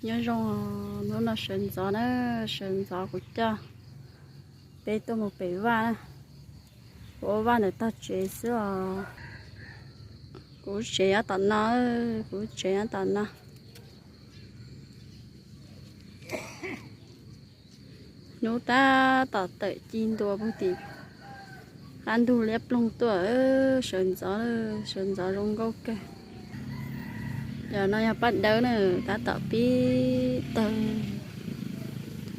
Nyob zoo, hnub no sawv ntxov na, sawv ntxov kuv coj peb tuaj mus pem vaj na. Kuv ua vaj ntawm tog tsev xwb os. Kuv tsev nyob tom no, kuv tsev nyob tom no. Hnub tab tom tawm ci ntua puag tim qab ntug liab ploog tuaj, sawv ntxov, sawv ntxov zoo nkauj kawg. Cov no yog paj dawb na, tab tom pib tawg.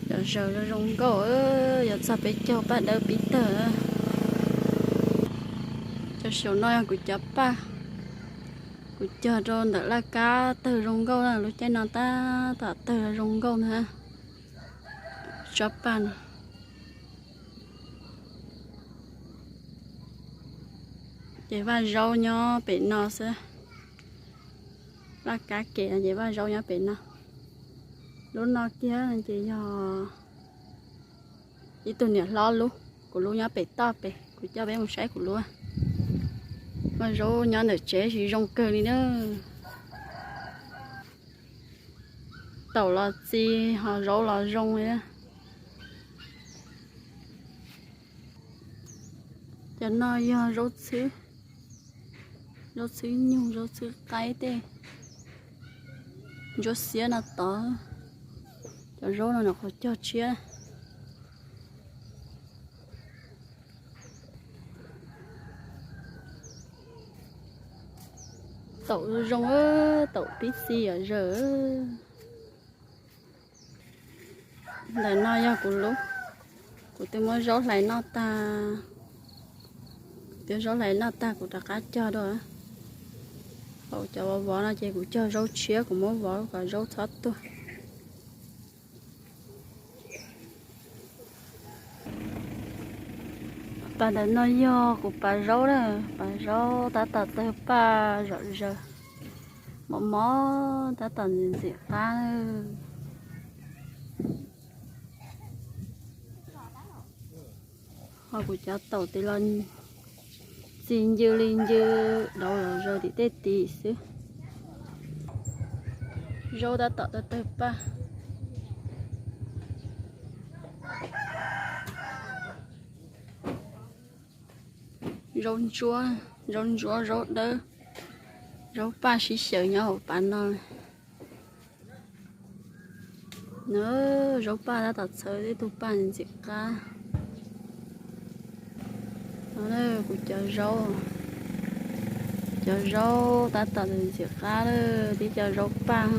Cov zaws zoo zoo nkauj, yuav txog peb caug paj dawb pib tawg. Cov saum no yog kuv cov paj, kuv cog rau ntawm laj kab tawg zoo nkauj na, lub caij no tab tom tawg zoo nkauj na. Tsob paj no. Ces vaj zaub nyob pem no xwb. Laj kab kem no ces vaj zaub nyob pem no. Lub no kiag ces yog ib tug niam hlob lub, kuv lub nyob pem toj pem, kuv coj peb mus saib kuv lub. Vaj zaub nyob ntawm tsev tsis zoo kawg li na. Taum los txi, ho zaub los zoo li. Cov no yog zaub txhwb, zaub txhwb nyug, zaub txhwb qaib tej. Ntsuab xiab no tod, cov zaub no nyuam qhuav cog tshiab. Taum zoo, taum pib txi yom zaws. Ntawm no yog kuv lub, kuv twb muab zaub hlais noj tag, kuv twb zaub hlais noj tag kuv rov qab cog dua. Hauv cov vov vov no ces kuv cog zaub tshiab, kuv muab vov kom zaub txhob tuag. Pas ntawm no yog kuv pas zaub na, pas zaub tab tom tawg paj zom zaws, mos mos tab tom ntxim ntxim qab. Ho kuv cov taum tiv los txi ncw li ncw, dauv los zaws tim tej tid xwb. Zaub tab tom tawg tawg paj. Zaub ntsuab, zaub ntsuab, zaub dawb, zaub paj sib xyaw nyob hauv pas no. Zaub paj tab tom txhawv ib tug paj ntxim qab. Kuv cov zaub, cov zaub tab tom ntxim qab lawm, tib co zaub paj.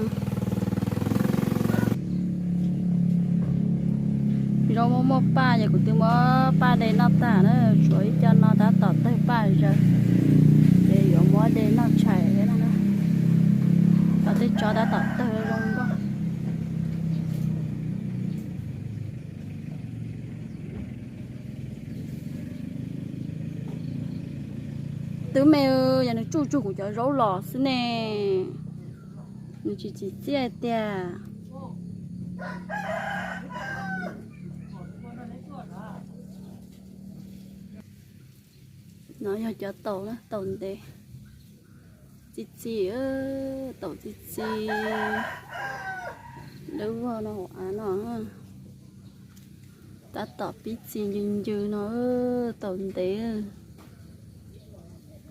Zaub muaj muaj paj ces kuv twb muab paj de noj tag na, tshuav ib co no tab tom tawg paj zaws, ces yuav muab de noj tshais thiab no. Cov tej tsob tab tom tawg zoo nkauj. Twb me, yog nws tsuj tsuag kuv cov zaub los xwb ne, nws tsis tsim txiaj tiag. No yog cov taum, taum ntev, txi txi, taum txi txi. Lawv vog no hauv av no tab tom pib txi ncw ncw no, taum ntev.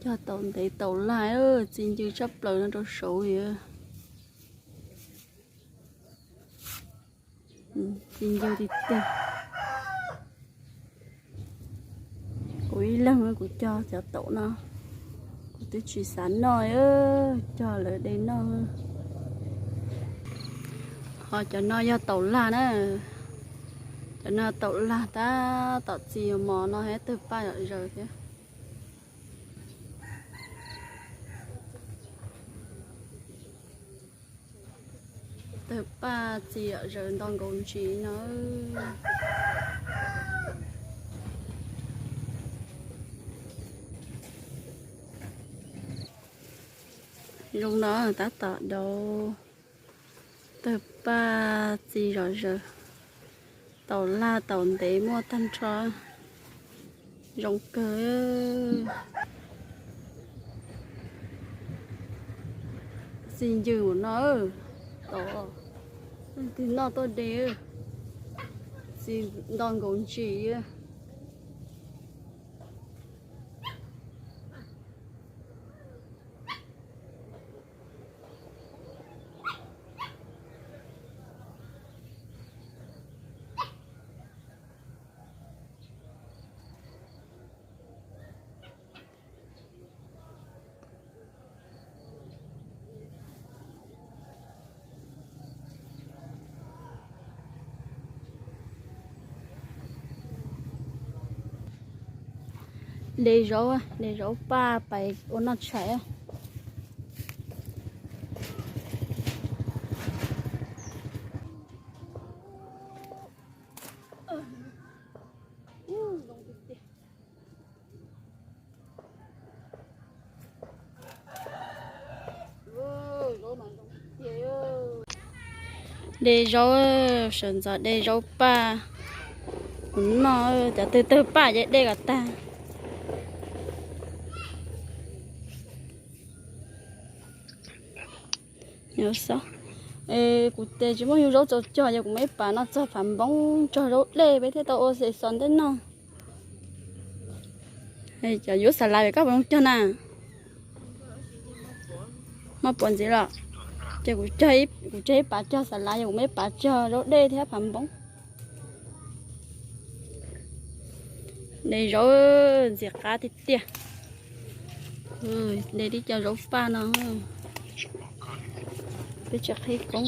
Cog taum ntev taum lag, txi ncw tshaj plaws no rau saud li. Txi ncw tiag tiag. Kuv ib leeg kuv cog cov taum no, kuv twb tsis xav noj, cog lawv de noj. Ho cov no yog taum lag na, cov no taum lag tab tom txi mos no thiab tawg paj zom zaws thiab. Tawg paj txi zom zaws nto nkaus ntsis no. Zoo no tab tom dauv, tawg paj txi zom zaws, taum lag taum ntev muaj tag nrho, zoo kawg. Txi ncw no, taum. Tig noj tuaj de, txiv nto nkaus ntsis. De zaub, de zaub paj pais ua noj tshais. De zaub, sawv ntxov de zaub paj mus noj, cov twg tawg paj ces de kom tag. Kuv tes tsis muaj yug zaub txaus cog, yog kuv muaj ib pas no txog phav npoob txog zaub dej peb thiaj tau ua xes xos ntej noj. Cov yuav xas lav es koj puas cog na? Muaj puas ntxiv los? Ces kuv cog ib pas cog xas lav, yog kuv muaj ib pas cog zaub dej thiab phav npoob. De zaub ntxim qab tiag tiag. De tib co zaub paj no, peb tsis qhib koob.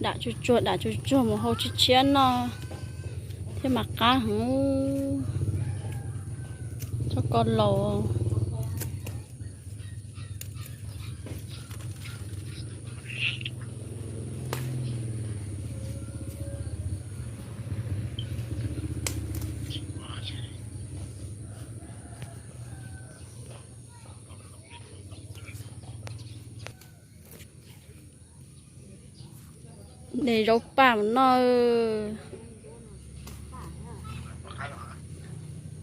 Dam tsuag tsuag, dam tsuag tsuag mus hau tshiab tshiab noj thiab mas qab heev. Tsob ko laus. De zaub paj mus noj.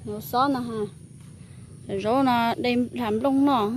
Zaub xob no, zaub no de hla nplooj noj.